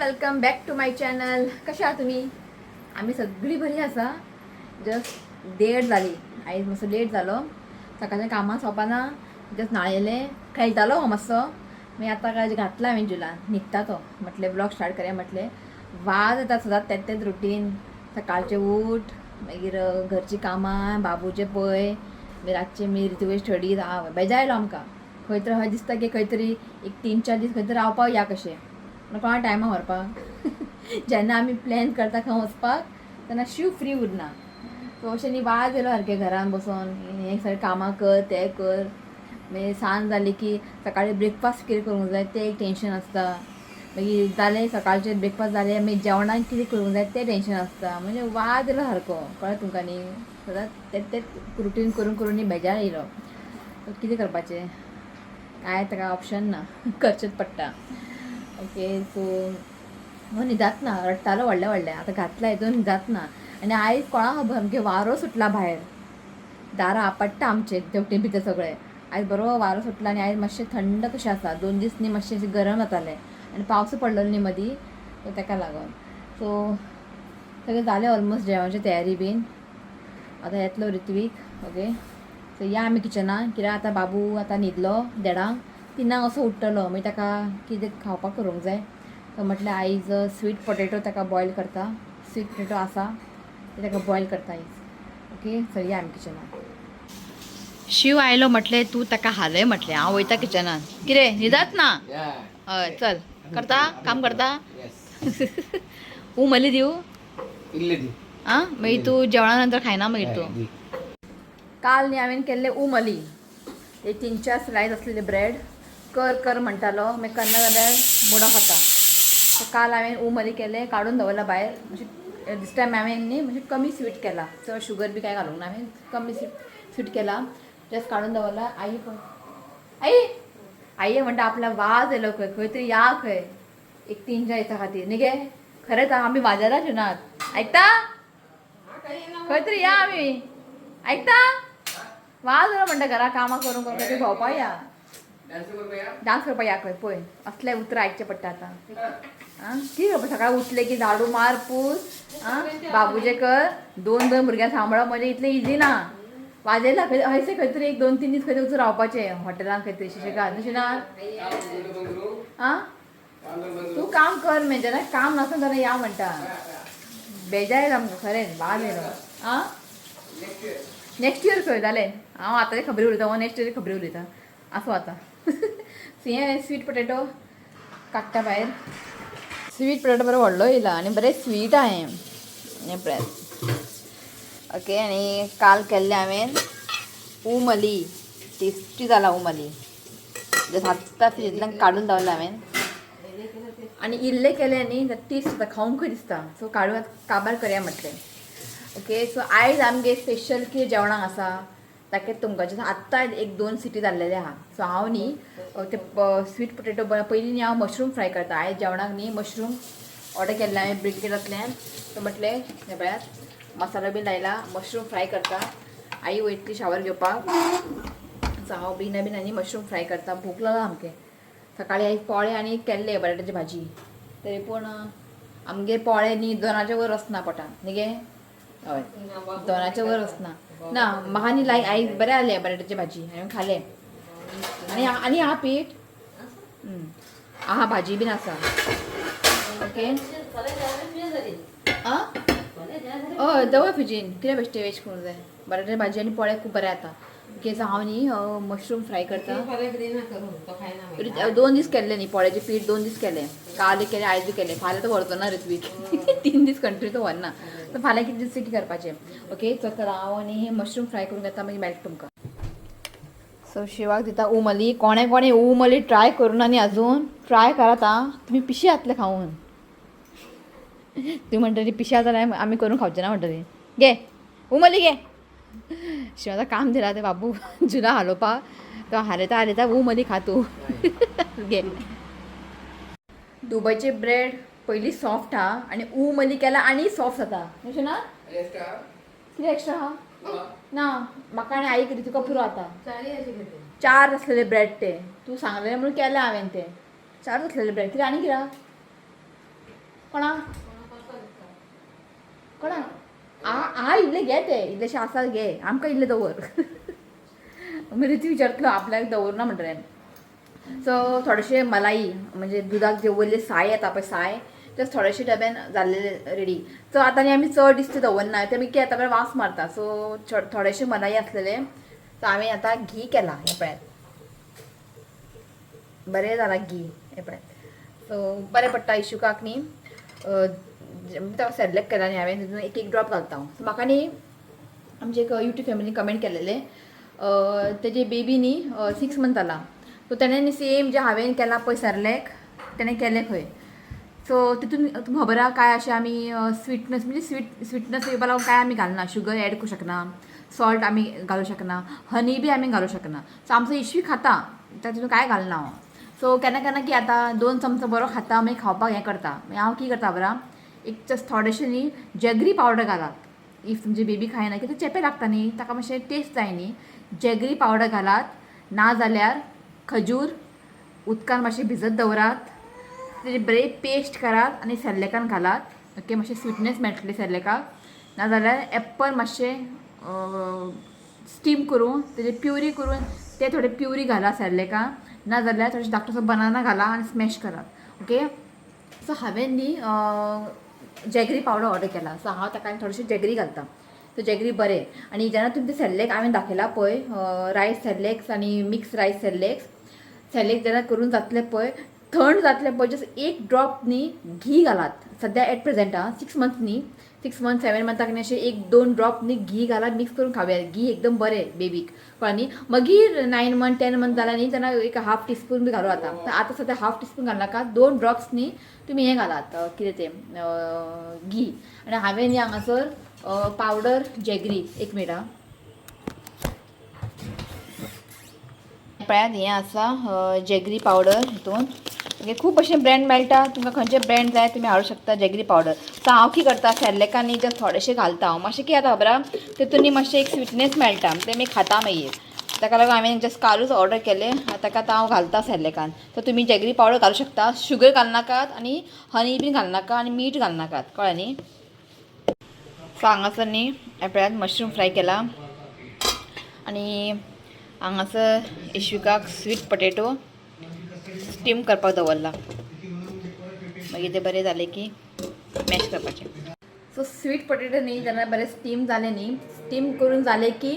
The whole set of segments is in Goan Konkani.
Welcome back to my channel. कशा आहात तुम्ही? आम्ही सगळी बरी आसा. जस्ट देड जाली. आयज मातसो लेट जालो. सकाळच्या कामां सोंपना. जस्ट न्हाळयलें, खेळटालो हो मातसो. मागीर आतां काय घातला हांवें जुलान, न्हिदता तो. म्हटलें ब्लॉग स्टार्ट करया. म्हटलें वाज येता सदांच तेंच तेंच रुटीन. सकाळचें उठ, मागीर घरचीं कामां, बाबूचें पळय, मागीर रातचें मागीर तुवें स्टडी. बेजार आयलो आमकां. खंय तरी अशें दिसता की खंय तरी एक 3-4 दीस खंय तरी रावपाक या कशें. पूण कोणा टायमा व्हरपाक? जेन्ना आमी प्लॅन करता खंय वचपाक तेन्ना शीव फ्री उरना. सो अशें न्ही वाज येयलो सारकें घरान बसोन. हें सगळें कामां कर, तें कर. मागीर सांज जाली की सकाळी ब्रेकफास्ट कितें करूंक जाय तें एक टेंशन आसता. मागीर जालें सकाळचें ब्रेकफास्ट जालें, मागीर जेवणाक कितें करूंक जाय तें टेंशन आसता. म्हणजे वाज येयलो सारको, कळ्ळें तुमकां न्ही? सदांच तें तेंच रुटीन करून करून न्ही बेजार येयलो. कितें करपाचें काय ताका ऑप्शन ना, करचेंच पडटा. ओके, सो हो न्हिदात ना, रडटालो व्हडलें व्हडलें. आतां घातला हितून, न्हिदात ना. आनी आयज कोणा खबर सामकें वारो सुटला भायर. दारां आपडटा आमचे तेवटेन भितर सगळें. आयज बरो वारो सुटला आनी आयज मातशें थंड कशें आसा. 2 दीस न्ही मातशें अशें गरम जातालें आनी पावस पडलेलो न्ही मदीं, सो ताका लागून. सो सगळें जालें ऑलमोस्ट जेवणाची तयारी बीन. आतां येतलो ऋत्वीक. ओके, सो या आमी किचनान, कित्याक आतां बाबू आतां न्हिदलो देडांक, तिनांक असो उठ्ठलो. मागीर ताका कितें खावपाक करूंक जाय. सो म्हटलें आयज स्वीट पोटेटो ताका बॉयल करता. स्वीट पोटेटो आसा ते ताका बॉयल करता आयज. ओके, सो या आमी किचनान. शिव आयलो, म्हटलें तूं ताका हालय. म्हटलें हांव वयता किचनान. कितें न्हिदात ना? हय, चल करता, काम करता. उमली दिवं? इल्ले दी. आं, मागीर तूं जेवणा नंतर खायना मागीर तूं. दी. काल न्ही हांवें केल्ले उमली. ते 3-4 स्लायस आसलेले ब्रेड कर कर म्हणटालो, मागीर करना जाल्यार मूड ऑफ जाता. सो काल हांवें उमली केले, काडून दवरला भायर. मातशें दीस टायम हांवें न्ही मातशें कमी स्वीट केला. चड शुगर बी कांय घालूंक ना हांवें. कमी स्वीट स्वीट केला, जस्ट काडून दवरला. आई पळय, आई आई म्हणटा आपल्या वाज येयलो खंय, खंय तरी या खंय एक 3-4 दिसां खातीर न्ही गे. खरेंच आमी बाजारात नात. आयकता? खंय तरी या आमी. आयकता? वाज येयलो म्हणटा घरा कामां करूंक करूंक. खंय भोंवपाक या. डांस करपाक या खंय. पळय असले उतरां आयकचें पडटा आतां. आं, कितें करपा? सकाळी उठले की झाडू मार, पूस, आं, बाबूचें कर, दोन दोन भुरग्यांक सांबाळप म्हणजे इतलें इजी ना. वाजयला खंय हयसे खंय तरी एक 2-3 दीस खंय तरी वचून रावपाचें हॉटेलान खंय तरी शिशेगाद. तशें ना? आं, तूं काम कर म्हणजे जेन्ना काम नासता जाल्यार या म्हणटा. बेजार येयला आमकां खरेंच, वाज येयलो. आं, नेक्स्ट इयर खंय जालें. हांव आतां खबरी उलयता, हांव नेक्स्ट इयर खबरी उलयता. आसूं आतां. हें स्वीट पोटेटो काडटा भायर. स्वीट पोटेटो बरो व्हडलो येयला आनी बरें स्वीट आहा हें. हें पळयात. ओके, आनी काल केल्लें हांवें उमली, टेस्टी जाला उमली. जस्ट आत्तां फ्रिजींतल्यान काडून दवरला हांवें आनी इल्लें केलें न्ही टेस्ट जाता, खावंकूय दिसता. सो काडून काबार करया म्हटलें. ओके, सो आयज आमगे स्पेशल कितें जेवणाक आसा ताके तुमकां. आत्तां 1-2 सिटी जाल्लेले आहा. सो हांव न्ही ते स्वीट पोटेटो पयलीं न्ही हांव मशरूम फ्राय करता. आयज जेवणाक न्ही मशरूम ऑर्डर केल्लें हांवें ब्लिंकिटांतल्यान. सो म्हटलें हें पळयात, मसालो बीन लायला, मशरूम फ्राय करता. आई वयतली शावर घेवपाक. सो हांव बेगिना बेगीन आनी मशरूम फ्राय करता. भूक लागला सामकें. सकाळी आयज पोळे आनी केल्ले बटाट्याची भाजी. तरी पूण आमगे पोळे न्ही दोनाच्या वयर वचना पोटान न्ही गे. हय, दोनाच्या वयर वचना ना म्हाका न्ही. लायक आयज बरें जालें बटाट्याची भाजी हांवें खालें. आनी आनी आहा पीठ आहा, भाजी बीन आसा. ओके, आं, हय, दवर फ्रिजीन. कितें बेश्टें वेस्ट करूंक जाय? बटाट्याची भाजी आनी पोळे खूब बरें जाता. ओके, सो हांव न्ही मशरूम फ्राय करता. 2 दीस केल्ले न्ही पोळ्याचें पीठ, 2 दीस केलें. काल केलें, आयज केलें. फाल्यां तो व्हरचो ना ऋत्वीक. 3 दीस कंटिन्यू तो व्हरना. सो फाल्यां कितें दीस कितें करपाचें. ओके, सो चला हांव आनी हे मशरूम फ्राय करून घेता, मागीर मेळटा तुमकां. सो शिवाक दिता उमली. कोणें कोणें उमली ट्राय करूं ना न्ही अजून, ट्राय करात आं. तुमी पिशे जातले खावन. तुमी म्हणटली पिशे जाल्यार आमी करून खावचे ना म्हणटली. घे उमली घे. शिवाचा काम दिला ते बाबू जुना हालोवपाक. तो हालयता हालयता, उमली खा तूं, घे. दुबयचे ब्रेड पयली सॉफ्ट हा आनी उमली केला आनी सॉफ्ट जाता. अशें ना? कितें एक्स्ट्रा आहा ना म्हाका आनी आईक, तुका पुरो आतां. 4 आसलेले ब्रेड ते तूं सांगलें म्हणून केलें हांवें ते. 4 आसलेले ब्रेड. कितें आनी कितें? कोणा कोणा आ आ इल्ले घे ते इल्लेशे आसा घे, आमकां इल्ले दवर. मागीर रिती विचारतलो आपल्याक दवरना म्हणटलें. सो थोडेशे मलाई म्हणजे दुदाक जे वयले साय येता पळय साय, ते थोडेशे डब्यान जाल्लेले रेडी. सो आतां न्ही आमी चड दीस ते दवरना, ते मागीर कितें जाता पळय वास मारता. सो थोडेशे मलाई आसलेले. सो हांवें आतां घी केला, हें पळयात, बरें जाला घी, हें पळयात. सो बरें पडटा इशुकाक न्ही. ताका सेलेक्ट केला न्ही हांवें, तितून एक एक ड्रॉप घालता हांव. सो म्हाका न्ही आमचे एक यूट्यूब फॅमिलीन कमेंट केलेले, तेजे बेबी न्ही 6 मंथ जाला. सो तेणें न्ही सेम जे हांवें केलां पळय सेरेलेक तेणें केलें खंय. सो तितून तुमकां खबर आहा काय अशें आमी स्वीटनस म्हणजे स्वीटनस येवपा लागून काय आमी घालना, शुगर एड करूं शकना, सॉल्ट आमी घालूं शकना, हनी बी आमी घालूं शकना. सो आमचो इशवी खाता तितून कांय घालना हांव. सो केन्ना केन्ना की आतां 2 चमचो बरो खाता, मागीर खावपाक हें करता. मागीर हांव कितें करता खबर आहा, एक जस्ट थोडेशें न्ही जेगरी पावडर घालात. If तुमची बेबी खायना कित्याक चेपें लागता न्ही, ताका मातशें टेस्ट जाय न्ही, जेगरी पावडर घालात. ना जाल्यार खजूर उदकान मातशें भिजत दवरात, तेजी बरी पेस्ट करात आनी सेरेलेकान घालात. ओके, मातशें स्वीटनेस मेळटली सेरेलेकाक. नाजाल्यार एप्पल मातशें स्टीम करून तेजे प्युरी करून ते थोडे प्युरी घाला सेरेलेकान. नाजाल्यार थोडेशें धाकटोसो बनाना घाला आनी स्मॅश करात. ओके, सो हांवें न्ही जेगरी पावडर ऑर्डर केला. सो हांव ताका थोडेशें जेगरी घालता. सो जेगरी बरें. आनी जेन्ना तुमी ते सेरेलेक हांवें दाखयला पळय, रायस सेरेलेक्स आनी मिक्स रायस सेरेलेक्स, सेरेलेक जेन्ना करून जातलें पळय, थंड जातलें पळय, जस्ट एक ड्रॉप न्ही घी घालात. सद्या एट प्रेजेंट आं 6 मंथ न्ही, 6 मंथ 7 मंथाक न्ही अशें 1-2 ड्रॉप न्ही घी घालात, मिक्स करून खावया. घी एकदम बरें बेबीक, कळ्ळें न्ही. मागीर 9 मंथ 10 मंथ जाल्यार न्ही तेन्ना एक हाफ टिस्पून बी घालूं जाता. तर आतां सद्या हाफ टिस्पून घालनाका, 2 ड्रॉप्स न्ही तुमी हें घालात, कितें तें घी. आनी हांवें न्ही हांगासर पावडर जेगरी, एक मिनट आं, पळयात हें आसा जेगरी पावडर. हितून ओके खूब अशे ब्रँड मेळटा, तुमकां खंयचे ब्रँड जाय तुमी हाडूंक शकता जेगरी पावडर. सो हांव कितें करता, सेरेलेकान न्ही जस्ट थोडेशें घालता हांव, मातशें कितें जाता खबर आहा, तितून न्ही मातशें एक स्वीटनेस मेळटा, तें मागीर खाता मागीर. ताका लागून हांवें जस्ट कालूच ऑर्डर केलें, ताका आतां हांव घालता सेरेलेकान. सो तुमी जेगरी पावडर घालूं शकता, शुगर घालनाकात आनी हनी बीन घालनाका आनी मीठ घालनाकात, कळ्ळें न्ही. सो हांगासर न्ही हें पळयात मशरूम फ्राय केला आनी हांगासर इश्विकाक स्वीट पटेटो स्टीम करपाक दवरला, मागीर ते बरें जालें की मॅश करपाचें. सो स्वीट पटेटो न्ही जेन्ना बरें स्टीम जालें न्ही, स्टीम करून जालें की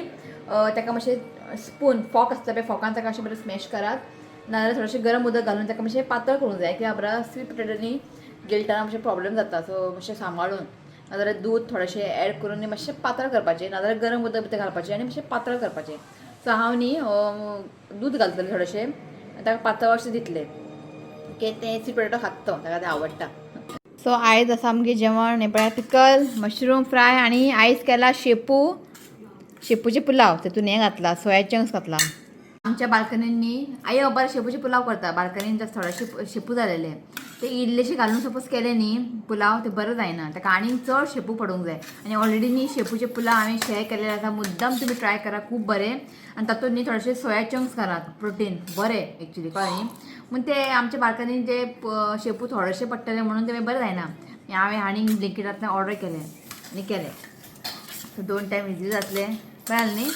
ताका मातशें स्पून फॉक आसता पळय, फॉकान ताका अशें बरें स्मॅश करात. नाजाल्यार थोडेशें गरम उदक घालून ताका मातशें पातळ करूंक जाय, कित्याक बरें स्वीट पटेटो न्ही गिळटना मातशें प्रॉब्लेम जाता. सो मातशें सांबाळून, नाजाल्यार दूद थोडेशें एड करून न्ही मातशें पातळ करपाचें, नाजाल्यार गरम उदक भितर घालपाचें आनी मातशें पातळ करपाचें. सो हांव न्ही दूद घालतलें थोडेशें, ताका पातळ अशें दितलें. ओके, तें स्वीट पटेटो खाता तो, ताका तें आवडटा. सो आयज आसा आमगें जेवण, हें पळयात पिकल, मशरूम फ्राय आनी आयज केला शेपू, शेपूचे पुलाव. तितून हें घातला, सोया चंक्स घातला. आमच्या बाल्कनीन न्ही आई बाबा शेपूचे पुलाव करता. बाल्कनीन जस्ट थोडेशे शेपू जालेले ते इल्लेशे घालून सपोज केले न्ही पुलाव, ते बरें जायना, ताका आनीक चड शेपू पडूंक जाय. आनी ऑलरेडी न्ही शेपूचे पुलाव हांवें शेअर केलेले आसा, मुद्दम तुमी ट्राय करा, खूब बरें. आनी तातूंत न्ही थोडेशे सोया चंक्स घालात, प्रोटीन बरें एक्चुली, कळ्ळें न्ही. म्हूण ते आमच्या बाल्कनीन जे शेपू थोडेशे पडटले म्हणून ते बरें जायना. हांवें आनीक ब्लिंकिटांतल्यान ऑर्डर केलें आनी केलें. सो 2 टायम इजी जातलें, बरें न्ही.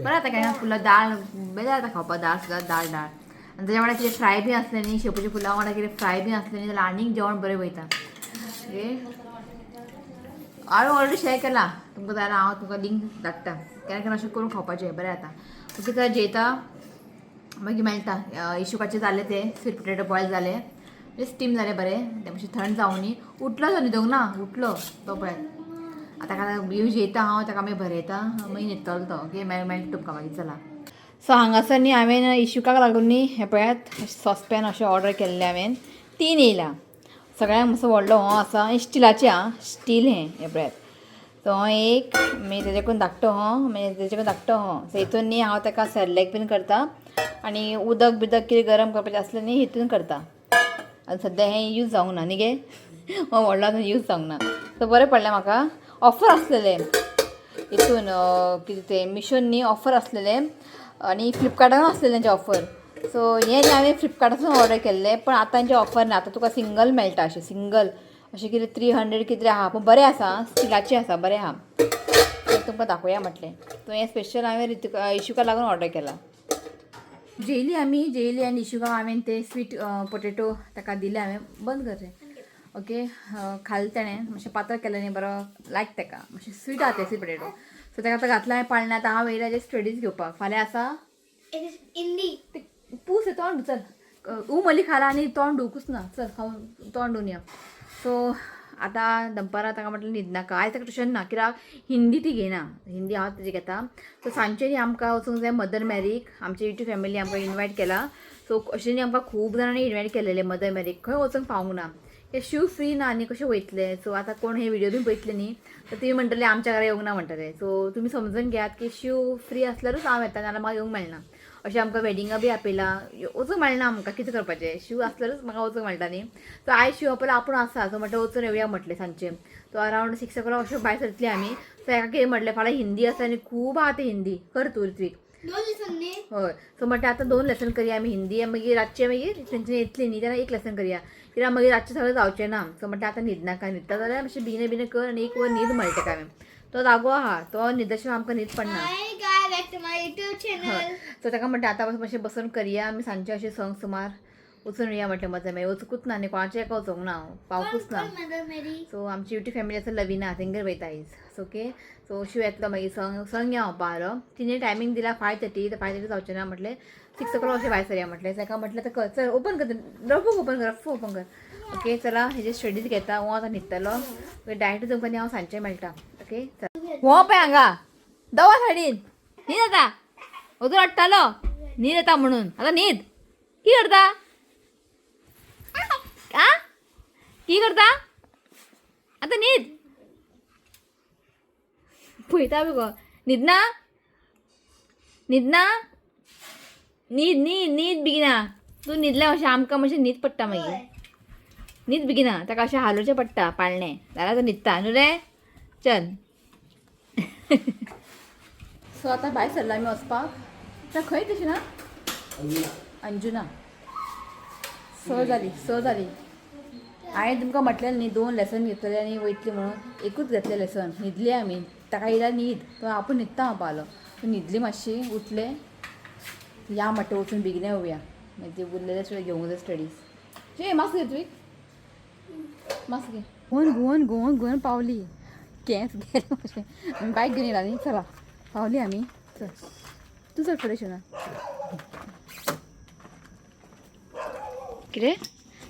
बरें आतां केन्ना पुलाव दाळ बरें जाता खावपाक, दाळ सुद्दां दाळ दाळ. आनी तेज्या वांगडा कितें फ्राय बी आसलें न्ही, शेपूचे पुलाव वांगडा कितें फ्राय बी आसलें न्ही जाल्यार आनीक जेवण बरें वयता. ओके, हांवें ऑलरेडी शेअर केला तुमकां, जाल्यार हांव तुमकां लिंक धाडटा. केन्ना केन्ना अशें करून खावपाचें बरें जाता. ओके, तर जेयता मागीर मेळटा. इशुकाचें जालें तें स्वीट पटेटो बॉयल जालें, म्हणजे स्टीम जालें बरें, तें मातशें थंड जावं न्ही. उठलो तो न्हिदोंक ना, उठलो तो पळय. आतां ताका येवन जेयता हांव, ताका मागीर भरयता, मागीर न्हिदतलो तो. ओके, मेळटा तुमकां मागीर, चला. सो हांगासर न्ही हांवें इशुकाक लागून न्ही हें पळयात सॉसपॅन अशें ऑर्डर केल्लें हांवें, 3 येयला. सगळ्यांक मातसो व्हडलो हो आसा आनी स्टिलाचें आं, स्टील हें, हें पळयात. सो हो एक, मागीर तेजे करून धाकटो हो, मागीर तेजे करून धाकटो हो. सो हितून न्ही हांव ताका सेरेलेक बीन करता आनी उदक बिदक कितें गरम करपाचें आसलें न्ही हितून करता. आनी सद्या हें यूज जावंक ना न्ही गे, हो व्हडलो आजून यूज जावंक ना. सो बरें पडलें म्हाका, ऑफर आसलेलें हितून, कितें तें मिशोन न्ही ऑफर आसलेलें आनी फ्लिपकार्टान आसलेलें तेंचें ऑफर. सो हें न्ही हांवें फ्लिपकार्टासून ऑर्डर केल्लें, पण आतां तेंचें ऑफर ना, आतां तुका सिंगल मेळटा, अशें सिंगल अशें कितें 300 कितें आहा, पूण बरें आसा, स्टिलाचें आसा, बरें आहा. तुमकां दाखोवया म्हटलें. सो हें स्पेशल हांवें रितिका इशुका लागून ऑर्डर केलां. जेयली आमी, जेयली आनी इशुका हांवें ते स्वीट पोटेटो ताका दिले हांवें. बंद कर रे. ओके, खालें तेणें, मातशें पातळ केलें न्ही, बरो लायक तेका, मातशें स्वीट आहा तें स्वीट पोटेटो. सो तेका आतां घातलां हांवें पाळण्या. आतां हांव येयलां जे स्टडीज घेवपाक. फाल्यां आसा It is Hindi. ते पूस तोंड, चल उमली खाला आनी तोंड धुवकूच ना, चल खावन तोंड धुवन या. सो आतां दनपारां ताका म्हटलें न्हिदनाका, आयज ताका ट्युशन ना, कित्याक हिंदी ती घेयना, हिंदी हांव तेजी घेता. सो सांजचे न्ही आमकां वचूंक जाय मदर मॅरीक. आमची युट्यूब फॅमिली आमकां इनवायट केला. सो अशें न्ही, आमकां खूब जाणांनी इनवायट केलेले मदर मॅरीक, खंय वचूंक पावूंक ना, ते शिव फ्री ना आनी कशें वयतले. सो आतां कोण हे व्हिडियो बी पळयतले न्ही, तर तुमी म्हणटले आमच्या घरा येवंक ना म्हणटले. सो तुमी समजून घेयात की शिव फ्री आसल्यारूच हांव येता, नाल्यार म्हाका येवंक मेळना. अशें आमकां वेडिंगां बी आपयलां, वचूंक मेळना आमकां, कितें करपाचें, शिव आसल्यारूच म्हाका वचूंक मेळटा न्ही. सो आयज शिव आपलो आपूण आसा, सो म्हटलें वचून येवया म्हटलें सांजचें. सो अरावंड 6 o'clock अशें भायर सरतली आमी. सो हेका कितें म्हटलें, फाल्यां हिंदी आसा आनी खूब आहा तें हिंदी, कर तूं ऋत्वीक. दोन लेसन न्ही. हय, सो म्हटलें आतां 2 लेसन करया आमी हिंदी, आनी मागीर रातचें मागीर तेंच्यानी येतली न्ही तेन्ना एक लेसन करया, कित्याक मागीर रातचें सगळें जावचें ना. सो म्हटलें आतां न्हिदनाका, न्हिदता जाल्यार मातशें बेगीन बेगीन कर आनी एक वर न्हीद म्हणटा तेका हांवें. तो जागो आहा, तो न्हिदल्या आमकां न्हीद पडना. Hi guys, back to my YouTube channel. So ताका म्हणटा आतां मातशें बसून करया आमी सांजचें, अशें संक सुमार वचून येया म्हटलें. मजा मागीर वचूंकूच ना आनी कोणाचें एका वचूंक ना हांव, पावकूच ना. Mother Mary. सो आमची युट्यूब फॅमिली आसा लविना, तेंगेर वयता आयज. सो ओके, सो शिव येतलो मागीर संग संग या हांव पावलो. तिणे टायमींग दिला 5:30, तर 5:30 जावचें ना म्हटलें, 6 o'clock अशें भायर सरया म्हटलें. ताका म्हटलें आतां कर, चल ओपन कर, रफूक ओपन कर, रफू ओपन कर. ओके चला, हेजे स्टडीज घेता हो, आतां न्हिदतलो, डायरेक्ट तुमकां न्ही हांव सांजचें मेळटा. ओके चल, हो पळय हांगा दवा साडीन न्हीद आतां, अजून रडटालो न्हीद येता म्हणून, आतां न्हीद की करता आ, की करता आतां न्हीद पळयता गो, न्हिदना न्हिदना, न्हीद न्हीद न्हीद बेगिना, तूं न्हिदलें अशें आमकां मातशें न्हीद पडटा मागीर, न्हीद बेगिना, ताका अशें हालोवचें पडटा पाळणें, जाल्यार तो न्हिदता न्हू रे. चल, सो आतां भायर सरला आमी वचपाक. आतां खंय तशें ना अंजुना. स जाली, स जाली. हांवें तुमकां म्हटलें न्ही 2 लेसन घेतले आनी वयतली म्हणून, एकूच घेतलें लेसन, न्हिदली आमी. ताका येयला न्हीद, तो आपूण न्हिदता हांव पावलो, न्हिदली मातशी, उठले या म्हटलें वचून बेगीन येवया, मागीर ते उरलेले स्टडी घेवंक जाय स्टडीज. चे मास्क घे, तुवें मास्क घे. घुवन घुवन घुवन घुवन पावली, केंस गेले मातशें, आमी बायक घेवन येयला न्ही. चला पावली आमी, चल तूं चल फुडें. शिवना कितें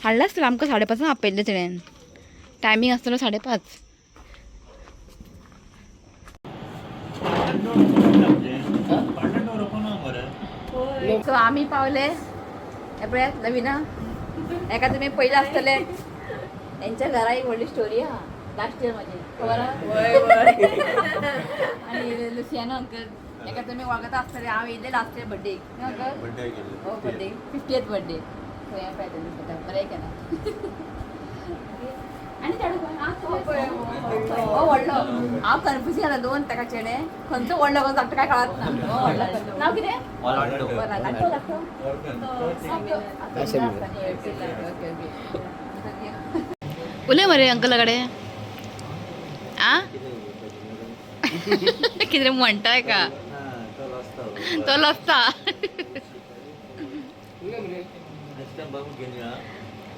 हाडलां आसतलें आमकां, 5:30 आपयल्लें तेणेन, टायमींग आसतलो 5:30. सो आमी पावले हे पळयात लविना, एका तुमी पयलें आसतले तेंच्या घरा एक व्हडली स्टोरी आहा लास्ट इयर म्हाजी खबर आहा. आनी लुसियानो अंकल एका तुमी वळखता आसतले, हांव येयल्ले लास्ट इयर बड्डेक अंकल, हो बड्डे 50th birthday. So हें पळय तेणी स्वता बरें केलां. आनी चेडो कोण? हो व्हडलो, हांव कन्फ्यूज जाला दोन ताका चेडे, खंयचो व्हडलो खंयचो धाकटो काय कळत ना. हो व्हडलो, नांव कितें? बरं, धाकटो धाकटो. उलय मरे अंकला कडे आ, कितें म्हणटाय का तो लसता.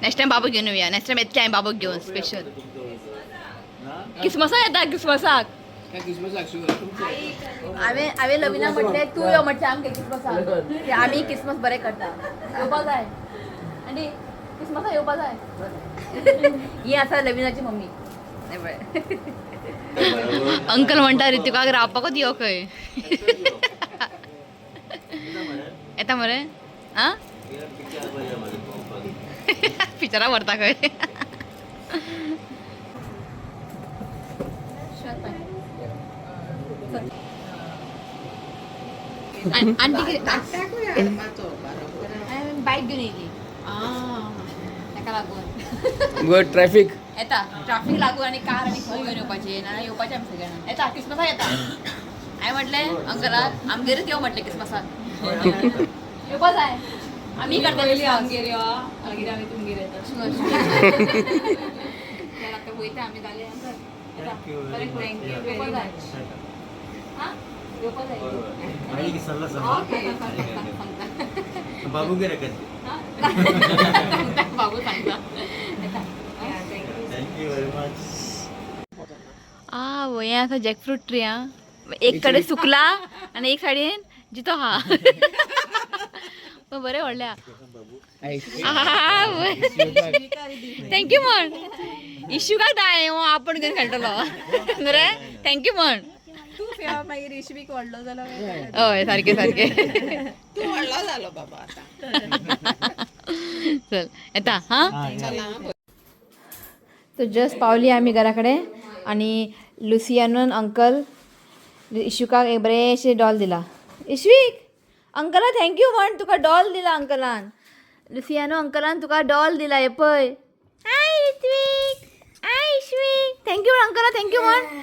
नेक्स्ट टायम बाबूक घेवन येवया, नेक्स्ट टायम येतले हांवें बाबूक घेवन स्पेशल. क्रिसमसाक येता, क्रिसमसाक. हांवें हांवें लविना म्हटलें तूं यो म्हटलें आमगे क्रिसमसाक, आमी क्रिसमस बरें करता, येवपा जाय आनी क्रिसमसाक येवपा जाय. ही आसा लविनाची मम्मी. अंकल म्हणटा ऋतिकाक रावपाकूच यो खंय येता मरे आ, पिक्चरां व्हरता खंय. आंटी बायक घेवन येयली ताका लागून ट्रॅफिक येता, ट्राफीक लागून आनी कार आनी खंय घेवन येवपाचें ना, येवपाचें आमी सगळ्यांना येता क्रिसमसाक येता. हांवें म्हटलें अंकलाक आमगेरूच यो म्हटलें, क्रिसमसाक येवपा जाय, आमी करतले आमगेर यो, मागीर आमी तुमगेर येता. वयता आमी जाले. Thank you very much. Thank you very much. हां, येवपा जाय. मागीर सल्ला ओके. सांग बाबू गे रकत. सांगता बाबू, सांगता. Thank you very much. आ हें आसा जॅकफ्रूट ट्री. आ, एक कडेन सुकला आनी एक सायडीन जितो हा, पण बरें व्हडलें. Thank you म्हण इशुकाक दाय हो, आपण घेवन खेळटलो रे. Thank you म्हण. तूं मागीर इशवीक व्हडलो जालो. हय, सारकें सारकें. तूं व्हडलो जालो बाबा आतां. चल येता. हां, चल. सो जस्ट पावली आमी घरा कडेन आनी लुसियानून अंकल इशुकाक एक बरेंशें डॉल दिला. इश्वीक, अंकला thank you म्हण, तुका डॉल दिला अंकलान. लुसियानो अंकलान तुका डॉल दिला, हे पळय. हाय ऋत्वीक, हाय इश्वीक, thank you म्हण अंकला, thank you म्हण.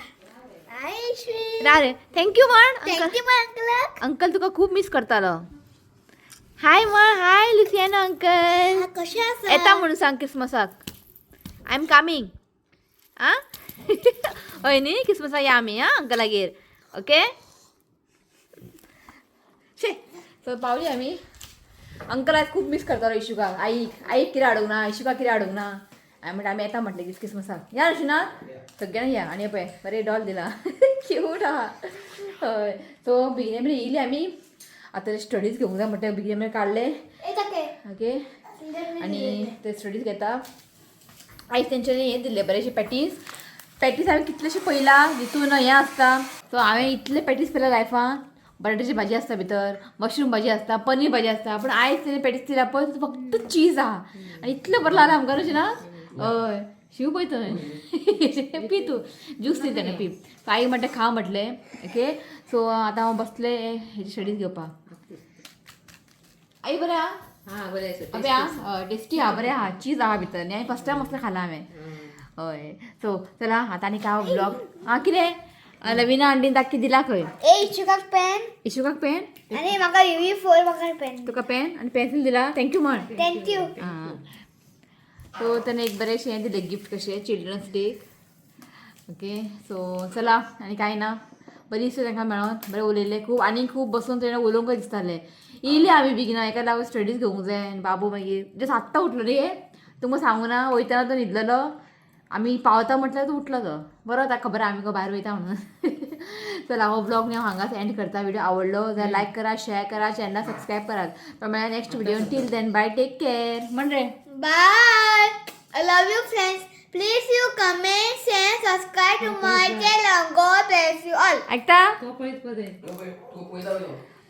हाय इश्वी. रा रे, thank you म्हण अंकल. Thank you अंकलाक. अंकल तुका खूब मिस करतालो. हाय म्हण, हाय लुसियानो अंकल. कशें आसा? येता म्हणून सांग क्रिसमसाक, I am coming. आं, हय न्ही, क्रिसमसाक या आमी. आं, अंकलागेर. ओके शे. सो पावली आमी. अंकल आयज खूब मिस करतालो इशुकाक. आईक, आईक कितें हाडूंक ना, इशुकाक कितें हाडूंक ना. हांवें म्हणलें आमी येता म्हटलें दीस क्रिसमसाक. या ऋषिना, सगळ्यांनी या. आनी पळय बरें डॉल दिला, क्यूट आहा. हय, सो बेगीन बेगीन येयली आमी. आतां स्टडीज घेवंक जाय म्हणटा, बेगीन बेगीन काडले. ओके, आनी ते स्टडीज घेता. आयज तेंच्यांनी हें दिल्लें बरेंशें पॅटीस. पॅटीस हांवें कितलेशें पळयलां, तितून हें आसता. सो हांवें इतले पॅटीस पळयला लायफान. बटाट्याची भाजी आसता भितर, मशरूम भाजी आसता, पनीर भाजी आसता, पूण आयज तेणें पॅटीस दिल्या पळय, फक्त चीज आहा आनी इतलें बरें लागलें आमकां अशें ना. हय, शिव पळय थंय, पी तूं ज्यूस दी तेणें, पी. सो आई म्हणटा खा म्हटलें. ओके, सो आतां हांव बसलें हेजी स्टडीज घेवपाक. आई बरें आहा? हां, बरें आसा. अबे आं, टेस्टी आहा, बरें आहा, चीज आहा भितर न्ही. हांवें फर्स्ट टायम असलें खालां हांवें. हय, सो चला आतां आनी काय ब्लॉग. आं, कितें लवीना आंटीन ताकी दिला खंय? ए इशुकाक पेन. इशुकाक पेन. आनी म्हाका युवी फोर, म्हाका पेन. तुका पेन आनी पेन्सिल दिला, thank you म्हण. Thank you. आं, सो ताणें एक बरेंशें हें दिलें गिफ्ट कशें चिल्ड्रन्स डेक. ओके, सो चला आनी कांय ना. बरी दिसता तांकां मेळोन, बरें उलयलें खूब आनी खूब बसून तेणें उलोवंकय दिसतालें. येयली आमी बेगिना, एका लागून स्टडीज घेवंक जाय. आनी बाबू मागीर जस्ट आत्तां उठलो रे, तुमकां सांगू ना, वयतना तो न्हिदलेलो. आमी पावता म्हटल्यार तो उठलो, तो बरो ताका खबर आहा आमी खंय भायर वयता म्हणून. चला, हो ब्लॉग न्ही हांव हांगाच एंड करता. व्हिडिओ आवडलो जाल्यार लायक करा, शेअर करा, चॅनल सबस्क्रायब करात. मेळ्ळा next video. Till then bye, take care म्हण रे. Bye. I love you friends. Please you comment, share, subscribe to my channel. God bless you all. ऐकता?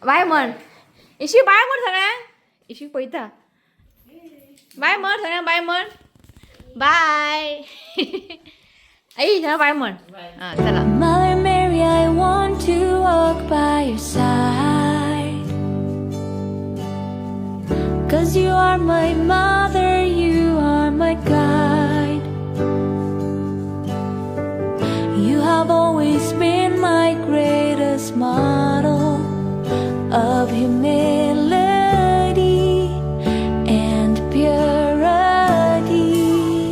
बाय म्हण इशी, बाय म्हण सगळ्यांक. इशी पळयता. बाय म्हण सगळ्यांक, बाय म्हण. बाय आई, सगळ्यांक बाय म्हण. हां, चला. Mother Mary, I want to walk by your side. 'Cause you are my mother, you are my guide. You have always been my greatest mother.